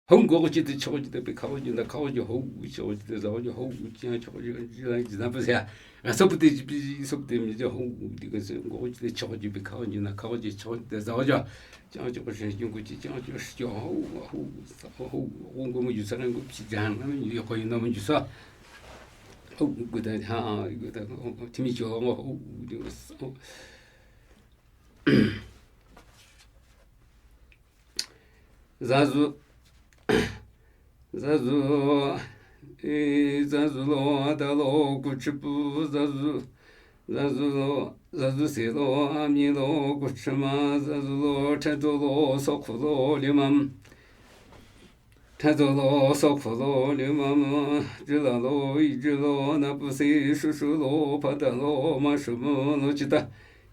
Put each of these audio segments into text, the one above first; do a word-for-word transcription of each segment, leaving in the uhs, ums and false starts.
Hou ngok chi te chok chi te pe kha chi na kha chi hou chok chi te zao chi hou chi na chok chi la chi na pe se. A so pu te chi pi so pu te mi chi hou di ke se ngok chi te chok chi pe kha chi na kha chi chok chi te zao chi. Chang chok chi yung ku chi chang chok chi hou hou hou hou ngok mo ju sa ngok chi jang na mi ko na mo ju sa. Hou gu da ha gu da ti mi cho ngok hou di. Zazu, zazu, eh, zazu lo, ada lo, kuchipu, zazu, zazu lo, zazu se lo, ami lo, kuchima, zazu lo, thedo lo, sokhu lo, limam. Thedo lo, sokhu lo, limam, jila lo, ijilo, napusi, shushu lo, phada lo, mashumu lo, chita.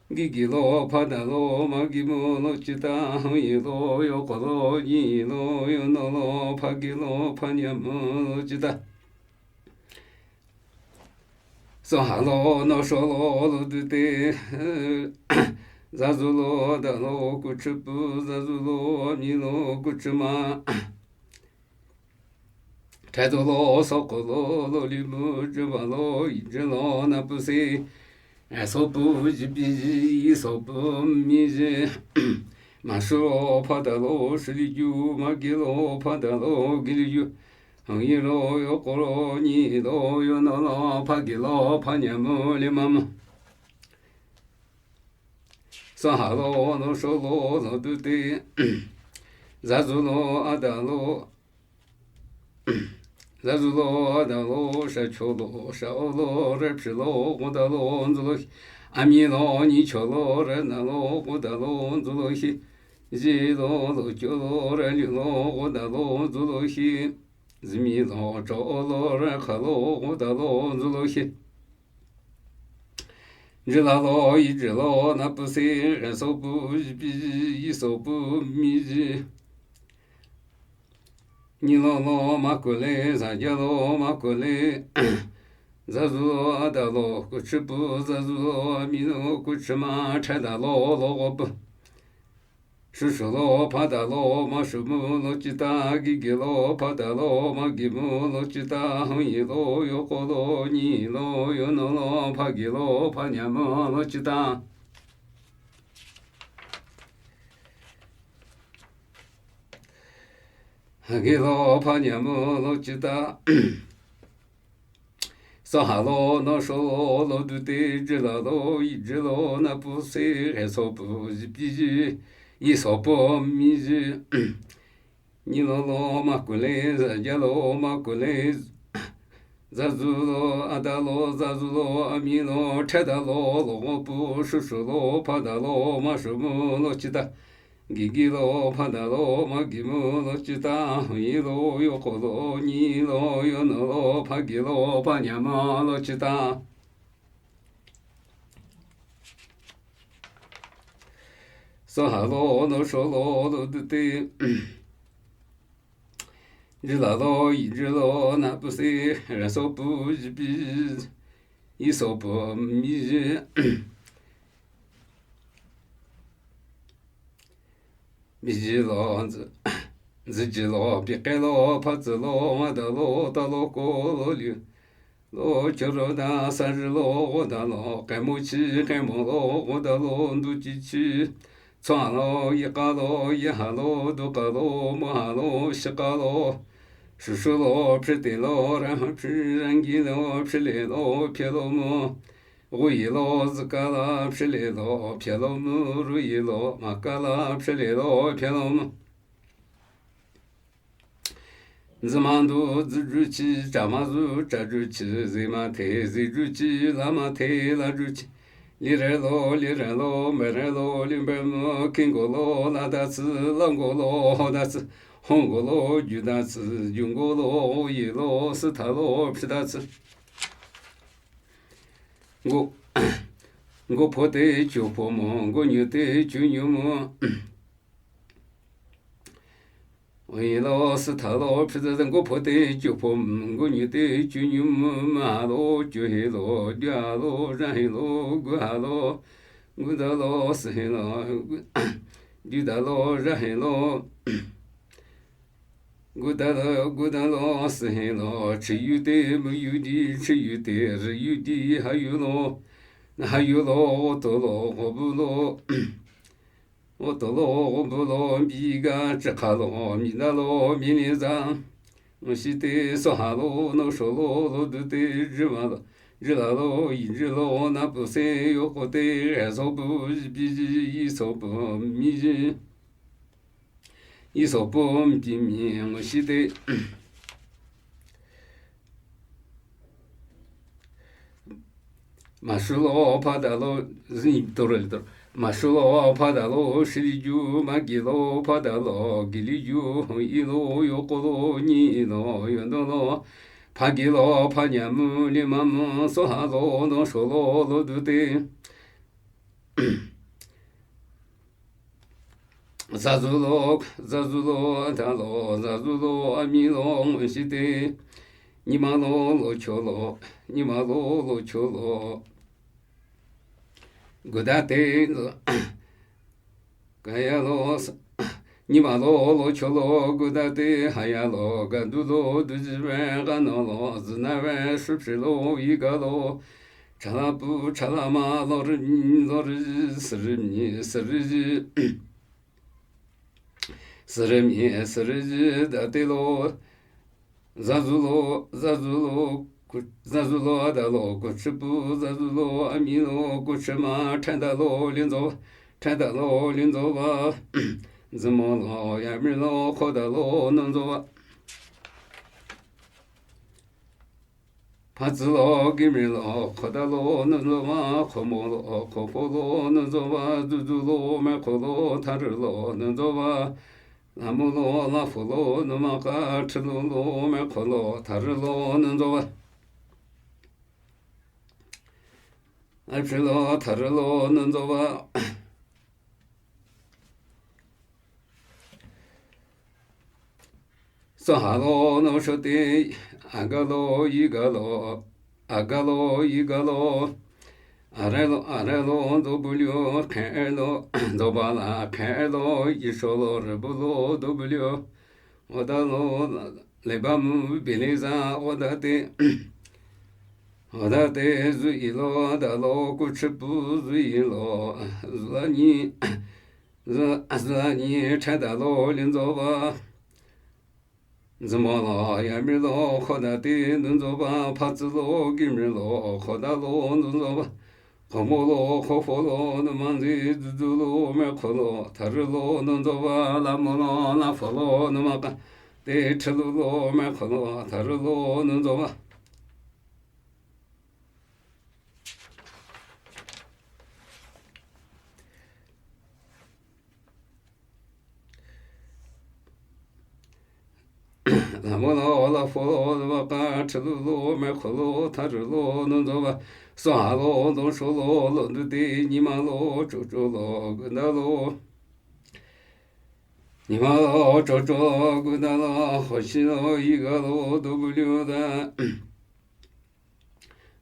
Gigi lo, phada lo, magimu lo, chita, hongyi lo, yoko lo, nyi lo, yono lo, phagi lo, phanyamu lo, chita. Soha lo, nosho lo, lo dute, zazu lo, ada lo, kuchipu, zazu lo, ami lo, kuchima. Thedo lo, sokhu lo, lo limu, jiba lo, ijilo, napusi. Sopu, jipi, sopu, mi ji. Mashu lo, phada lo, shili ju, magi lo, phada lo, gili ju. Hongyi lo, yoko lo, nyi lo, yono lo, phagi lo, phanyamu, limamu. Soha lo, nosho lo, lo dute. Zazu lo, ada lo. Zazu lo, ada lo, shacho lo, shao lo, repshi lo, goda lo, nzu lo hi. Ami lo, nyicho lo, rena lo, goda lo, nzu lo hi. Ji lo, lokyo lo, reli lo, goda lo, nzu lo hi. Zimi lo, cho lo, rekha lo, goda lo, nzu lo hi. Jila lo, ijilo, napusi, resopu, jipi, isopu, mi ji. Nyi lo lo, makule, zaja lo, makule. Zazu lo, ada lo, kuchipu, zazu lo, ami lo, kuchima, theda lo, lo gopu. Shushu lo, phada lo, mashumu lo, chita, gigi lo, phada lo, magimu lo, chita, hongyi lo, yoko lo, nyi lo, yono lo, phagi lo, phanyamu lo, chita. Hagi lo, phanyamu lo, chita. Soha lo, nosho lo, lo dute, jila lo, ijilo, napusi, resopu, jipi ji, isopu, mi ji. Nyi lo lo, makule, zaja lo, makule. Zazu lo, ada lo, zazu lo, ami lo, theda lo, lo gopu, shushu lo, phada lo, mashumu lo, chita. Gigi lo, phada lo, magimu lo, chita, hongyi lo, yoko lo, nyi lo, yono lo, phagi lo, phanyamu lo, chita. Soha lo, nosho lo, lo dute. Jila lo, ijilo, napusi, resopu, jipi, isopu, mi ji. Miji lo, nzi, nziji lo, bike lo, phatsi lo, mada lo, ta lo, ko lo, liu lo, choro da, saji lo, goda lo, kemo chi, kemo lo, goda lo, nduchi chi, tswa lo, yika lo, yaha lo, duka lo, moha lo, shika lo, shushu lo, phite lo, rama phi, rangi lo, phile lo, phe lo mo. Ruyi lo, zika la, phile lo, phe lo mo, ruyi lo, maka la, phile lo, phe lo mo. Nzima ndu, nziju chi, chama zu, chaju chi, zima the, ziju chi, lama the, laju chi. Lire lo, lire lo, mere lo, limbe mo, kingo lo, lada tsi, lango lo, hoda tsi, hongo lo, juda tsi, jungo lo, yi lo, sita lo, phida tsi. Ngo, ngo pho te cho pho mo, ngo nyu te cho nyu mo. Oyi lo, sita lo, phita ngo pho te cho pho mo, ngo nyu te cho nyu mo, ma lo, cho he lo, dya lo, ja he lo, gu ha lo, gu da lo, si he lo, gu, dyu da lo, ja he lo. Gudalo, gudalo, sühilo, chiyute, muyudi, chiyute, riyudi, hayulo, hayulo, otolo, obulo, otolo, obulo, biga, chakalo, midalo, miliza, shite, sohalo, nosholo, lodute, jimalo, jilalo, ijilo, napuse, yokote, esobu, biji, isobu, miji. Isopo mpimi ngoshite. Mashulo padalo zi toro toro. Mashulo padalo shiriju, magilo padalo giliju, ilo yokolo nilo yondolo. Pagilo panyamu limamu sohalo nosholo lodute. Zazulo, zazulo, adalo, zazulo, amilo, ngoshite. Nimalo, locholo, nimalo, locholo. Gudate, kayalo, nimalo, locholo, gudate, hayalo, gadulo, dujive, ganolo, zinawe, shupshilo, igalo, chalapu, chalama, lorimi, loriji, sirimi, siriji. Sirimi, siriji, datelo. Zazulo, zazulo, ku-, zazulo, adalo, kuchipu, zazulo, amilo, kuchima, thandalo, linzo, thandalo, linzova. Zimolo, yamilo, khodalo, nunzova. Pazilo, gimilo, khodalo, nunzova, khomolo, khopolo, nunzova, zuzulo, mekholo, tharilo, nunzova, lamolo, lafolo, numaka, thilolo, mekholo, tharilo, nunzova. Aphilo, tharilo, nunzova. Sohalo, noshote, agalo, igalo, agalo, igalo, arelo, arelo, dobulio, khelo, dobala, khelo, isholo, rebulo, dobulio, odalo, lebamu, biliza, odate, odate, zuilo, dalo, kuchipu, zuilo, zulani, zu-, zulani, thandalo, linzova. Zimolo, yamilo, khodate, nunzova, pazilo, gimilo, khodalo, nunzova. Khomolo, khofolo, numanzi, zuzulo, mekholo, tharilo, nunzova, lamolo, lafolo, numaka, te, thilolo, mekholo, tharilo, nunzova. Lamolo, lafolo, numaka, thilolo, mekholo, tharilo, nunzova. Sohalo, nosholo, lodute, nimalo, chocholo, gundalo. Nimalo, chocholo, gundalo, hoshilo, igalo, dobulio, da.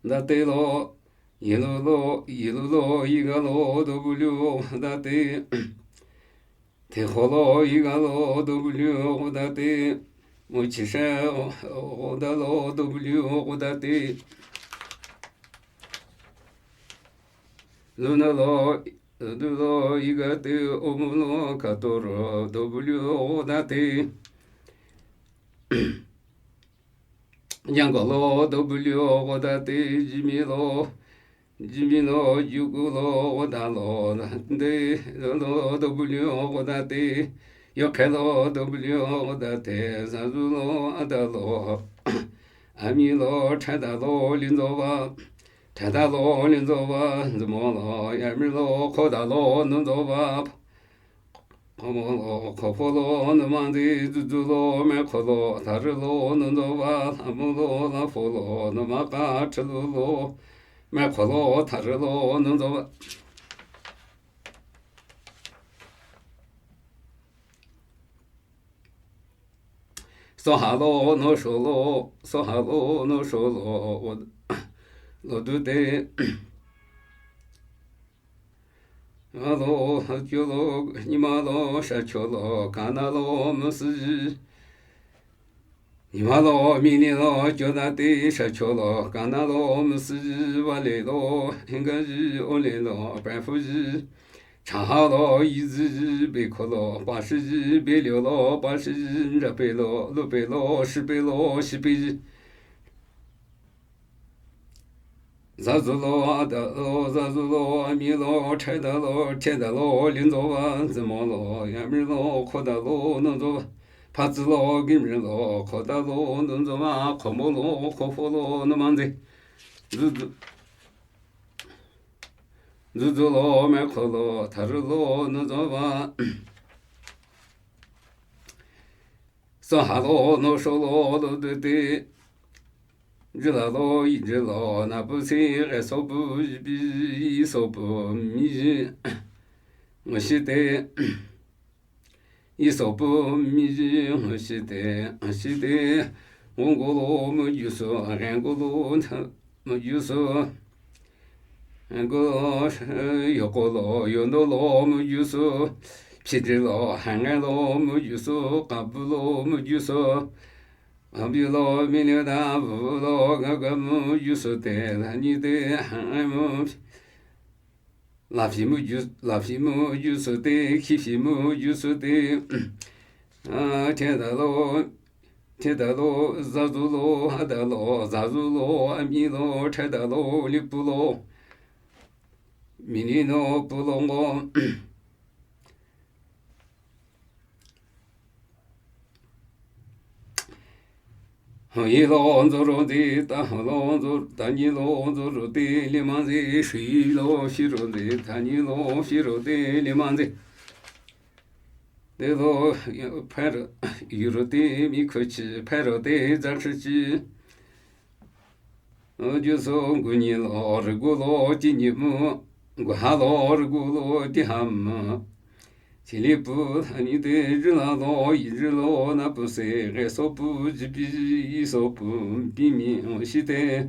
Datelo, ilulo, ilulo, igalo, dobulio, date. Tekholo, igalo, dobulio, date. Muchishe, dalo, dobulio, date. Lunalo, dulo, igate, omulo, katoro, dobulio, date. Yangolo, dobulio, date, jimilo, jimilo, yugulo, dalo, de, dalo, dobulio, date, yokhelo, dobulio, date, zazulo, adalo, amilo, thandalo, linzova, thandalo, linzova, zimolo, yamilo, khodalo, nunzova. Khomolo, khofolo, numanzi, zuzulo, mekholo, tharilo, nunzova, lamolo, lafolo, numaka, thilolo, mekholo, tharilo, nunzova. Sohalo, nosholo, sohalo, nosholo, lodute. Alo, hacholo, nimalo, shacholo, kanalo, musiji. Nyi ma lo, mi ni lo, jota te, shacho lo, kana lo, müsü yi, vale lo, henga yi, ole lo, paifu yi, chaha lo, yizi yi, bekho lo, pashi yi, belio lo, pashi yi, njape lo, lupe lo, shipe lo, shipe yi. Zazu lo, ada lo, zazu lo, ami lo, chaida lo, chaida lo, linzo va, zemo lo, yami lo, khoda lo, nonzo va, patsi lo, gimi lo, khoda lo, nonzo va, khomo lo, khofo lo, nomanzi. Zuzu. Zuzu lo, mekho lo, tharu lo, nonzo va. Soha lo, nosho lo, lo de de. Jila lo, ijilo, napu si, esopu, isopu, miji. Ngashite. Isopu, miji, ngashite, ngashite. Ngongolo, mujuso, rengolo, mujuso. Ngolo, yokolo, yondolo, mujuso. Pidilo, hangelo, mujuso, kabulo, mujuso. Abilo, milioda, vulo, gagamu, jusute, lanite, hangemu. Lafimu, ju-, lafimu, jusute, khifimu, jusute. Ah, tedalo, tedalo, zazulo, hadalo, zazulo, amilo, tedalo, lipulo. Minino, pulongo. Hoyi lo nzoro di, ta ho lo nzoro, ta nyi lo nzoro di, lima di, shi lo shiro di, ta nyi lo shiro di, lima di. De lo, pharo, yuro di, mi kuchi, pharo di, zakshi chi. Juso, gunyi lo, rügu lo, jinyi mu, guha lo, rügu lo, diha mu. Chilipu, anyi de, jila lo, yijilo, napu se, resopu, jipi, isopu, pimi, shite.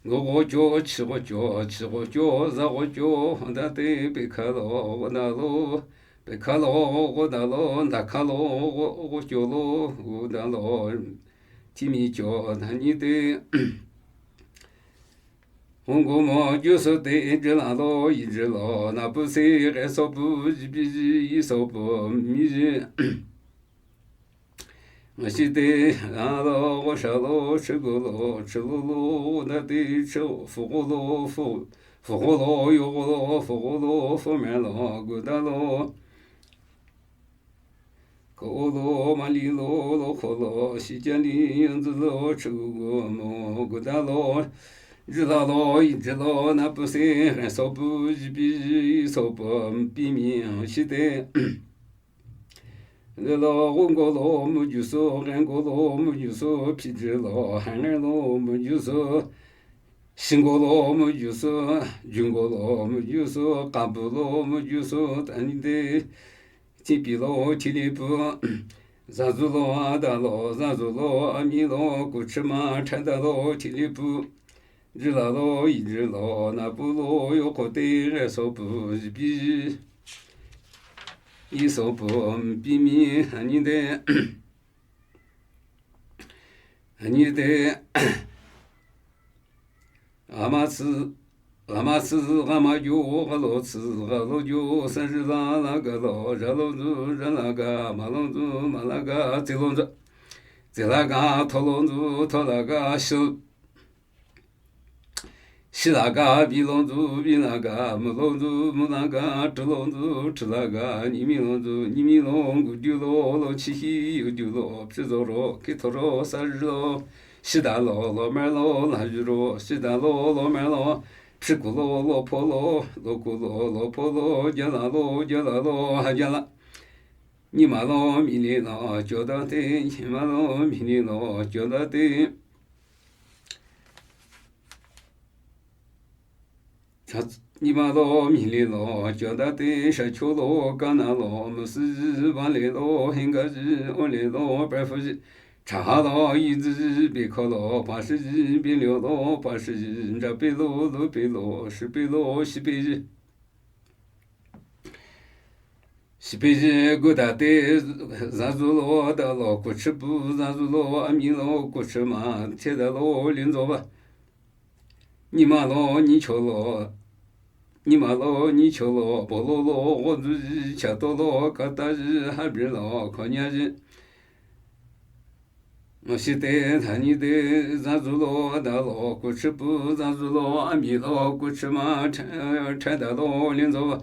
Ngo gokyo, chi gokyo, chi gokyo, za gokyo, honda te, pekha lo, honda lo, pekha lo, honda lo, ndakha lo, go-, gokyo lo, honda lo, timi kyo, nani te. Hongo mo juso te, jila lo, yijilo, napu se, resopu, jipi, isopu, miji. Ngashite, alo, goshalo, chigolo, chilolo, nati, cho, fogolo, fo-, fogolo, yogolo, fogolo, fomelo, gudalo. Koolo, malilo, lokolo, shijani, yanzulo, chigugo, mo, gudalo. Jilalo, ijilo, napuse, resopu, jipi, isopu, pimi, shite. Lelo, gongolo, mujuso, rengolo, mujuso, pijilo, hangelo, mujuso, shingolo, mujuso, jungolo, mujuso, kabulo, mujuso, tanide, tipilo, tilipu, zazulo, adalo, zazulo, amilo, kuchima, thandalo, tilipu. Jilalo, ijilo, napulo, yokote, resopu, jipi, isopu, pimi, anide, anide, amatsu, amatsu, amajo, galotsu, galojo, sanjila, lagalo, jaloju, jalaga, maloju, malaga, tsilonju, tsilaga, toloju, tolaga, shil. Shilaga, bilonju, bilaga, mulonju, mulaga, tulonju, tulaga, nyimilonju, nyimilong, gujulo, lo, chihi, ujulo, pshizoro, kithoro, sarilo, shidalo, lomerlo, lajuro, shidalo, lomerlo, pshikulo, lopolo, lokulo, lopolo, jalalo, jalalo, hajala. Nyimalo, mililo, jodate, nyimalo, mililo, jodate. Cha-, nyimalo, mililo, jodate, shacholo, kanalo, müsüji, valelo, hengaji, olelo, paifuji, Chaha lo, yi zi zi, bi ko lo, pa shi zi, bi lyo lo, pa shi zi, nja pi lo, lo pi lo, shi pi lo, shi pi zi. Shi pi zi gu da te, za zu lo, da lo, ku chi pu, za zu lo, a mi lo, ku chi ma, te da lo, lin zo ba. Ni ma lo, ni cho lo, ni ma lo, ni cho lo, bo lo lo, go zu zi, cha to lo, ka ta zi, ha bi lo, ko nya zi. Ngo shi te, tha ni te, za zu lo, da lo, ku chi pu, za zu lo, a mi lo, ku chi ma, te, te da lo, lin zo ba.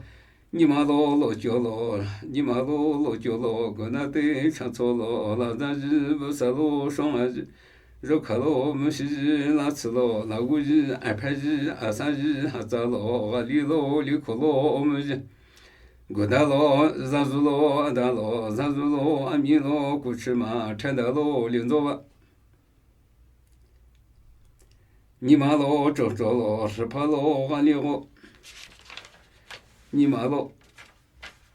Ni ma lo, lo cho lo, ni ma lo, lo cho lo, go na te, cha cho lo, la za zi, bu sa lo, shong a zi, zo ka lo, mu shi zi, la ci lo, la gu zi, a pa zi, a sa zi, ha za lo, ga li lo, li ko lo, mu zi. Gu da lo, za zu lo, da lo, za zu lo, a mi lo, ku chi ma, te da lo, lin zo ba. Ni ma lo, cho cho lo, shi pa lo, ga li go. Ni ma lo,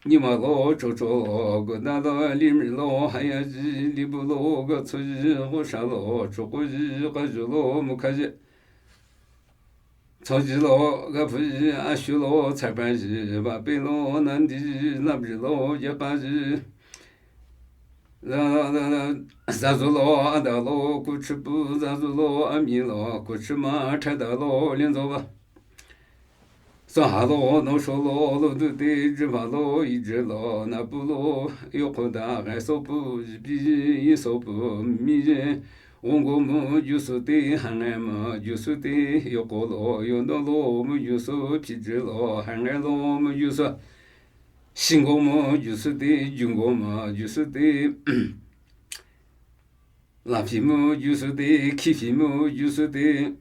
ni ma lo, cho cho lo, gu da lo, li mi lo, ha ya zi, li bu lo, ga cu zi, go sha lo, cho gu zi, ga zu lo, mu ka zi. Cho zi lo, ga pu zi, a shu lo, ca pa zi, ba pi lo, nan di zi, lap zi lo, ya pa zi. Za, za, za, za zu lo, a da lo, ku chi pu, za zu lo, a mi lo, ku chi ma, te da lo, lin zo ba. Sa ha lo, no sho lo, lo du te, ji ma lo, yi ji lo, na pu lo, yo ko da, ga so pu, ji pi ji, yi so pu, mi ji. Wong go mu, ju su te, ha ngai mu, ju su te, yo ko lo, yo no lo, mu ju su, pi ji lo, ha ngai lo, mu ju su. Shin go mu, ju su te, jun go mu, ju su te. La pi mu, ju su te, ki pi mu, ju su te.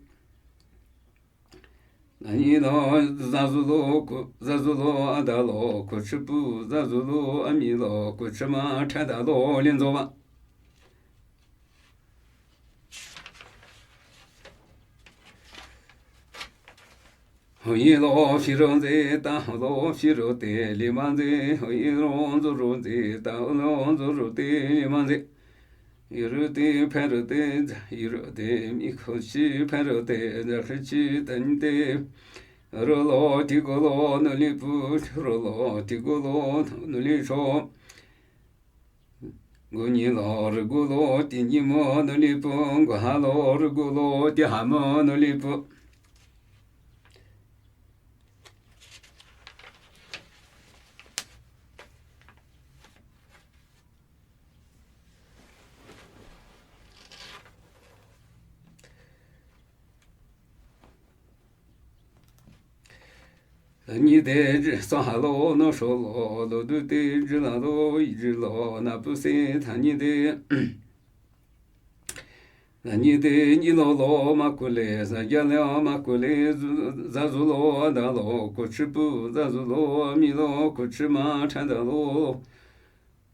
Na ni lo, za zu lo, ku, za zu lo, a da lo, ku chi pu, za zu lo, a mi lo, ku chi ma, te da lo, lin zo ba. Ho yi lo, pi ro nze, ta ho lo, pi ro te, li ma nze, ho yi lo, zo ro nze, ta ho lo, zo ro te, li ma nze. Yi ru te, pe ru te, za, yi ru te, mi ko chi, pe ru te, za ki chi, ta ni te. Ru lo, ti go lo, nu li pu, ru lo, ti go lo, nu li cho. Gu ni lo, ru gu lo, ti ni mo, nu li pu, gu ha lo, ru gu lo, ti ha mo, nu li pu. Ni te, sa ha lo, no sho lo, lo du te, ji la lo, yi ji lo, na pu se, tha ni te. Ni te, ni lo lo, ma ku le, za ya le, ma ku le, zu, za zu lo, da lo, ku chi pu, za zu lo, mi lo, ku chi ma, te da lo.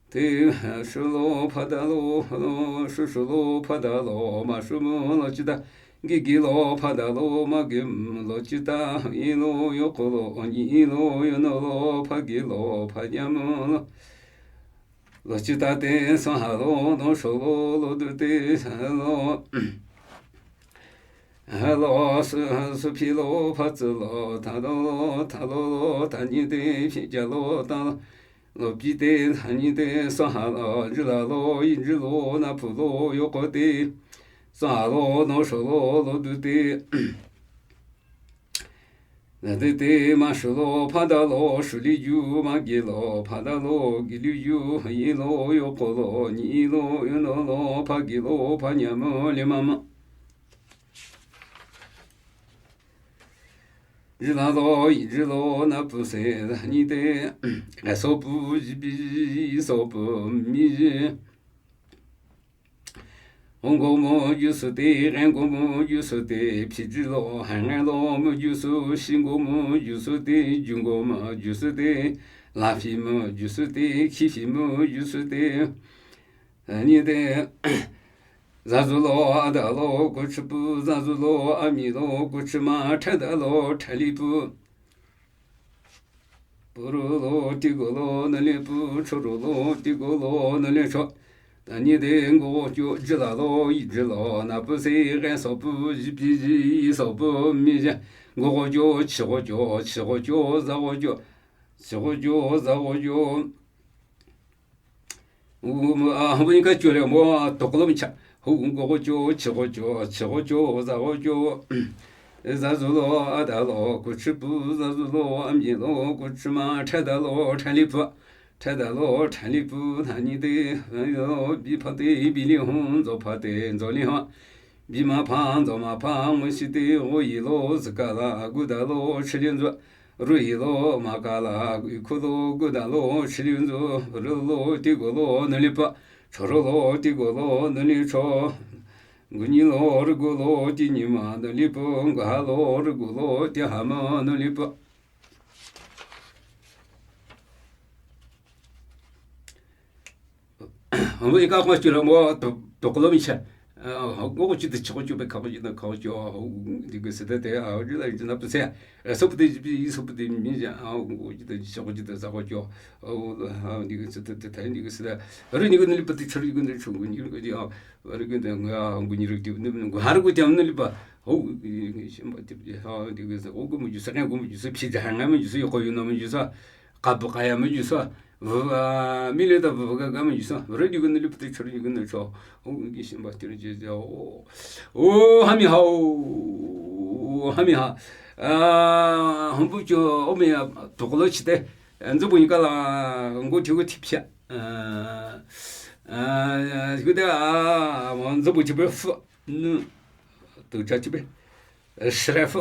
Te, shu lo, pa da lo, lo, shu shu lo, pa da lo, ma shu mu, lo chi ta. Gi gi lo, pa da lo, ma gi mu, lo chi ta. Yi lo, yo ko lo, ni lo, yo no lo, pa gi lo, pa nya mu lo. Lo chi ta te, sa ha lo, no sho lo, lo du te, sa lo. Ha lo, su, su pi lo, pa zi lo, ta lo, ta lo, ta ni te, pi ja lo, ta lo. Lo pi te, ta ni te, sa ha lo, ji la lo, yi ji lo, na pu lo, yo ko te. Sa ha lo, no sho lo, lo du te. Na te te, ma shu lo, pa da lo, shu li ju, ma gi lo, pa da lo, gi li ju, yi lo, yo ko lo, ni lo, yo no lo, pa gi lo, pa nya mo, li ma ma. Ji la lo, yi ji lo, na pu se, ni te, ga so pu, ji pi ji, so pu, mi ji. Hong go mo ju su te, ren go mo ju su te, pi ji lo, han ngai lo mo ju su, shin go mo ju su te, jun go mo ju su te, la pi mo ju su te, ki pi mo ju su te. Ni te, za zu lo, a da lo, ku chi pu, za zu lo, a mi lo, ku chi ma, te da lo, te li pu. Pu ru lo, ti go lo, na li pu, cho ru lo, ti go lo, na li cho. Ani de ngo jo jila lo, yi jila, na pu se ren so pu, ji pi ji so pu, mi je. Ngo jo, chi go jo, chi go jo, za go jo, chi go jo, za go jo. U, a, hong ka jo le mo, tok lo mi cha. Hu ngo jo, chi go jo, chi go jo, za go jo. Za zu lo, a da lo, ku chi pu, za zu lo, a mi lo, ku chi ma, cha da lo, cha li pu. Cha da lo, cha li pu, na ni de, yo, bi pa de, bi li hong, zo pa de, zo li ha. Bi ma pa, zo ma pa, mo si de, ro yi lo, zi ka la, gu da lo, chi li zo. Ru yi lo, ma ka la, gu ku lo, gu da lo, chi li zo. Ru lo, ti go lo, nu li pa. Cho ro lo, ti go lo, nu li cho. Gu ni lo, ru go lo, ti ni ma, nu li pu. Gu ha lo, ru go lo, ti ha ma, nu li pa. Hong ika kong chi lo mo, to, to ko lo mi cha. Ngo ko chi de cho ko cho be ka ko chi de ka ko cho. Di ko se de de, a, di la chi na pu se. So pu de, so pu de mi ja, a, ngo ko chi de cho ko chi de sa ko cho. Di ko se de de, di ko se de. Ri ni ko ni pa ti cho, ni ko ni cho, ni ko di, a. Ri ko de nga, ngo ni ri ti, ngo ha ri ko ti ni pa. Ho, si ma ti, a, di ko se, o ko mo ju sa, ko mo ju sa, pi ja nga mo ju sa, ko yu na mo ju sa. Ka bu ka ya mo ju sa. Vv, a, mi le ta vv ka ka mo ju sa. Ri di ko ni pa ti cho, ni ko ni cho. O, ki si ma ti ri je ja. O, ha mi ha, o, ha mi ha. A, hong bu cho, o mi ya, to ko lo chi de. Nzu bu ni ka la, ngo ti ko ti pia. A, a, ko de, a, nzu bu chi be fu. Nu, tu cha chi be. Shre fu.